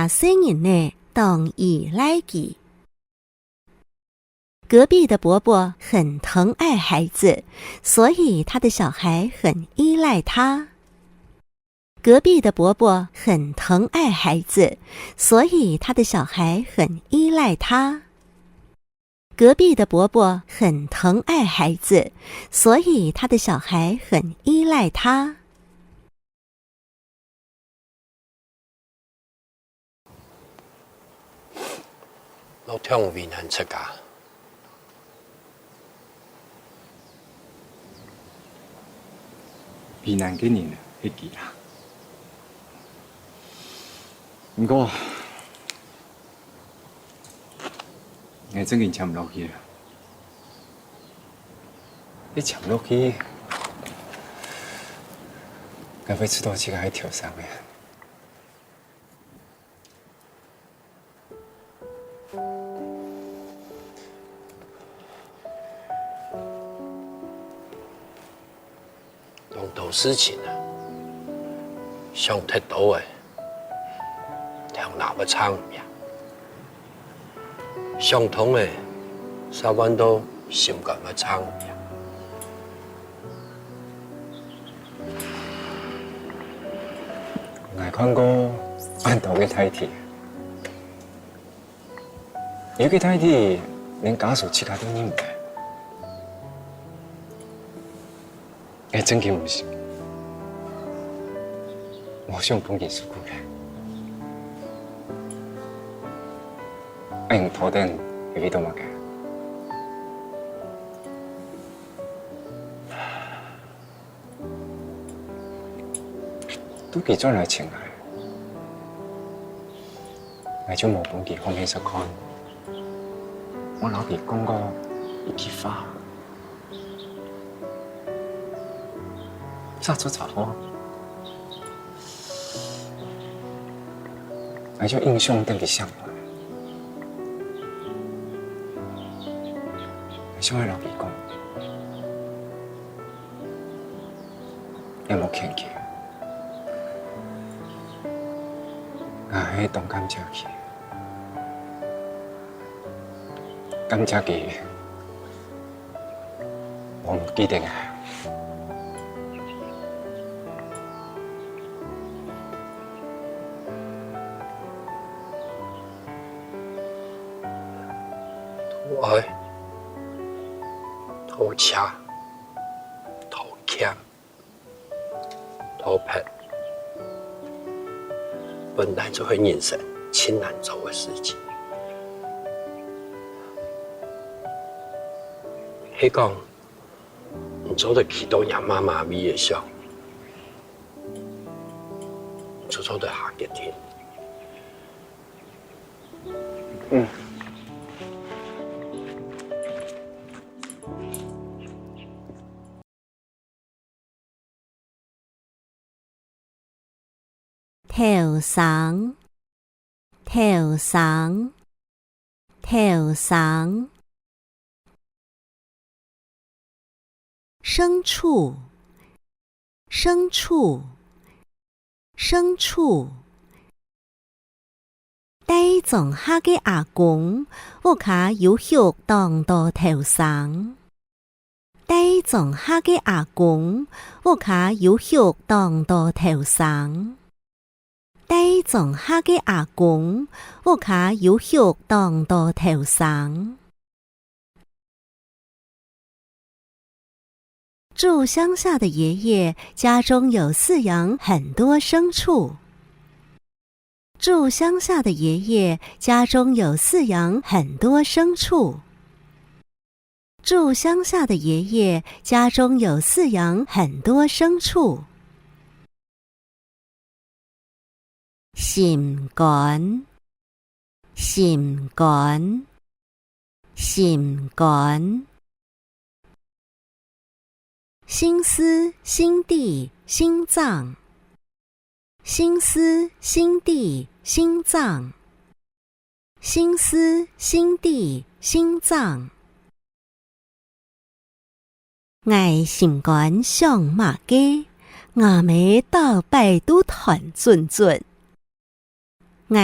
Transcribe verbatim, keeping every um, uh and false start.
細人仔當依賴佢。隔壁的伯伯很疼愛孩子，所以他的小孩很依赖他。隔壁的伯伯很疼爱孩子，所以他的小孩很依赖他。隔壁的伯伯很疼爱孩子，所以他的小孩很依赖他。 老弟為難自家。為難个人係佢啊。毋過，𠊎正經聽毋落去啊。你聽毋落去，𠊎會知道自家係頭生个。 當多事情啊，想忒多个，頭那會傷病；想通个，煞換到心肝會傷病。𠊎看過恁多个大體。 有个大體連家屬自家都認毋得。𠊎正經毋信，無想分佢受苦个。恁樣拖等係為著麼个？ 都佢轉來尋𠊎，𠊎就無分佢好面色看。無摎佢講過一句話，煞出車禍，𠊎就硬想等佢醒來，𠊎想愛摎佢講。 也無譴佢。𠊎係當感謝佢，感謝佢無毋記得𠊎。討愛、討食、 討儉、討別，本來就係人生盡難做个事情。係講，你做得企到若媽媽位仔上，你就做得下決定。 嗯。 頭生，頭生，頭生。牲畜，牲畜，牲畜。 戴庄下个阿公，屋下有畜當多頭牲。戴庄下个阿公，屋下有畜當多頭牲。戴庄下个阿公，屋下有畜當多頭牲。 住鄉下的爺爺家中有飼養很多牲畜。住鄉下的爺爺家中有飼養很多牲畜。住鄉下的爺爺家中有飼養很多牲畜。 心肝，心肝，心肝。心思、心地、心臟。心思、心地、心臟。 心思、心地、心臟。𠊎心肝想麼个，吾姆逐擺都揣準準。𠊎